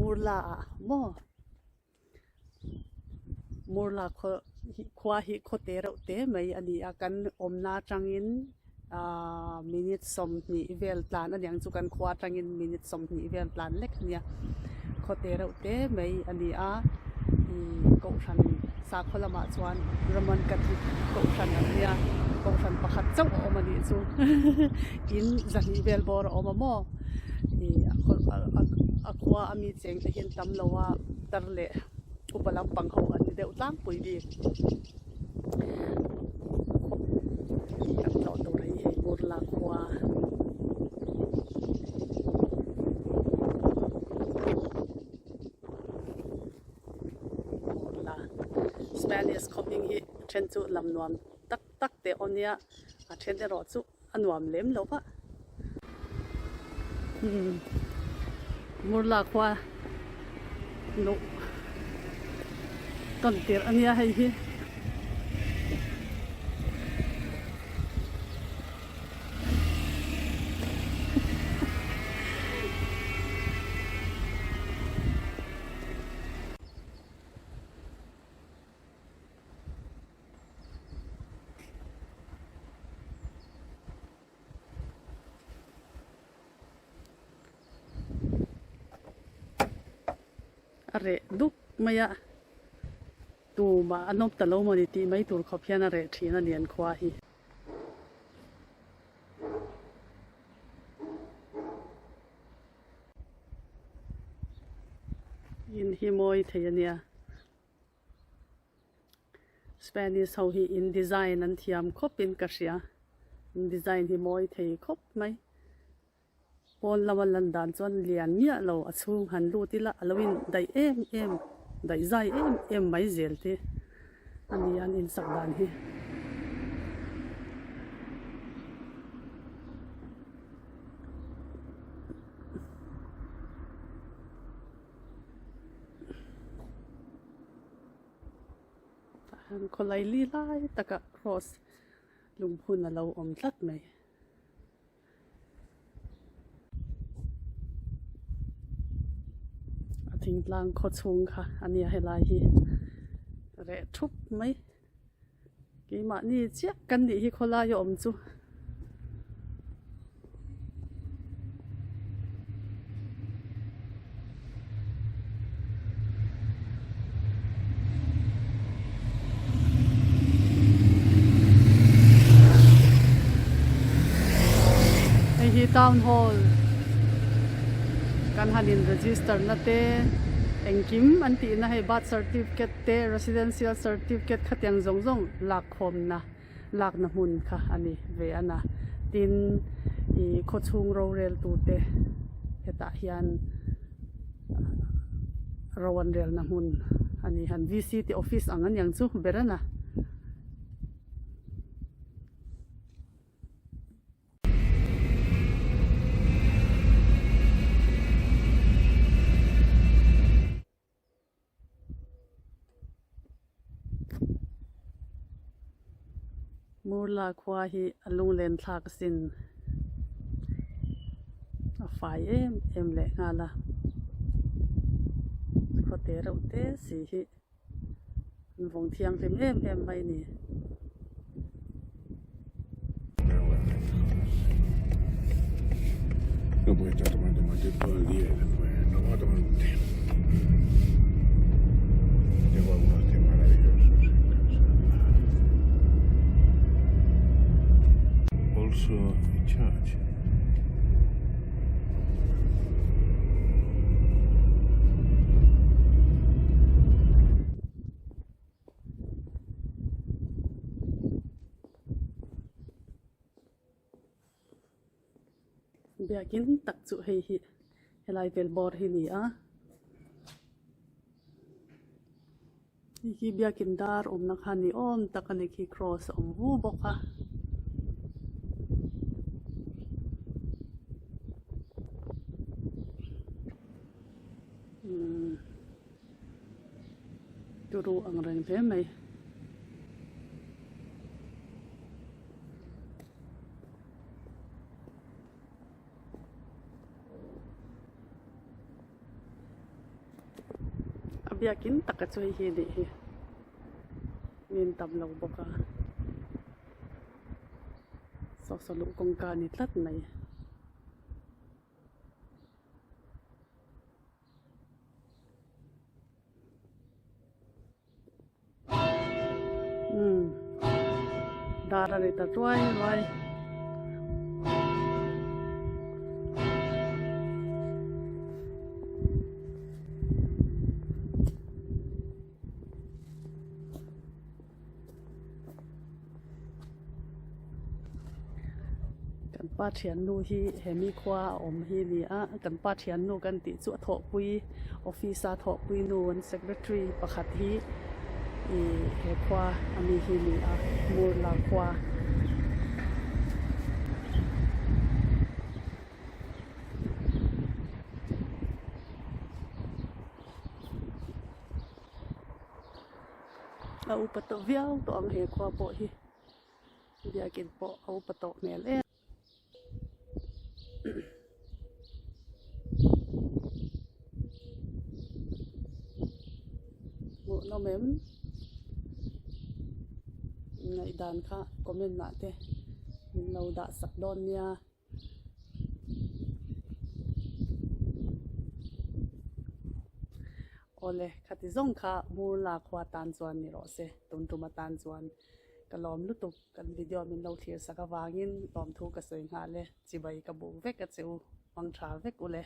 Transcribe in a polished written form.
Murla ah maw Murla khaw khua hi khaw te reuh te mai a ni a kan awmna atangin ahh minute 20 vel tlan a niang chu kan khua atangin minute 20 vel tlan lek a nia khaw te reuh te mai a ni a ihh kohhran sakhaw lamah chuan Roman Catholic kohhran an nia kohhran pakhat chauh a awm a nih chu in zahnih vel bawr a awm a maw ih a khua a mi cheng te hian tam lo a tar leh upa lampang ho an ni deuh tlangpui bik kan tlawh tur hi hei Burla khua. Burla Spanish khaw hming hi then chu lam nuam tak tak te aw nia a then erawh chu a nuam lem lo va Murla khua luh tawn tirh a nia hei hi. A reh dup mai a, tumah an awm ta lo mawni tih mai tur khawp hian a reh thin a ni an khua hi. In hi mawi thei a nia. Spanish ho hi in design an thiam khawp in ka hria in design hi mawi thei khawp mai pawn lama lan dan chuan lian miah lo a chhung han lut ila a lo in daih em em daih zai em em mai zel te a ni an insak dan hi. Tah hian khawlai li lai takah cross lungphun a lo awm tlat mai. A thingtlang khaw chhung kha a nia helai hi reh thup mai. Keimahni chiah kan nih hi khawlai a awm chu. Hei hi town hall kan han in register na te engkim an tih na hei birth certificate te residential certificate khatiang zawng zawng lak khawmna lakna hmun kha a ni ve a na tin ih khawchhung rorel tute hetah hian ro an relna hmun a ni han V C tih office ang a niang chu ber a na. Murla khua hi a lunglen thlak asin a fai em em leh nghal a khaw te reuh te si hi an vawng thianghlim em em mai a ni. Also a church. Biakin tak chu hei hi helai vel bawr hi ni a hei hi biakin dar awmna kha ni awm tak a ni khi cross a awm vu bawk a. Turu ang reng hle mai. Biakin taka chu hei hi a nih hi. Min tam lo bawk a. Saw saw luh kawngka a ni tlat mai. Umm dar a ni ta ruai ruai. Kan pa thiannu hi hemi khua a awm hi a ni a kan pa thiannu kan tih chu a thawhpui office a thawhpui nu an secretary pakhat hi ih he khua a mi hi a ni a Murla khua. A upa tawh viau tawh ang he khua pawh hi biakin pawh a upa tawh hmel em. Hmuh nawm em ngaihdan kha comment ah te min lo dah sak dawn nia. Awle, khati zawng kha Murla khua tan chuan ni rawh se, tun tum atan chuan ka lawm lutuk, kan video min lo thlir sak avangin lawmthu ka sawi nghal e, chibai ka buk vek a che u, hmang tha vek u le.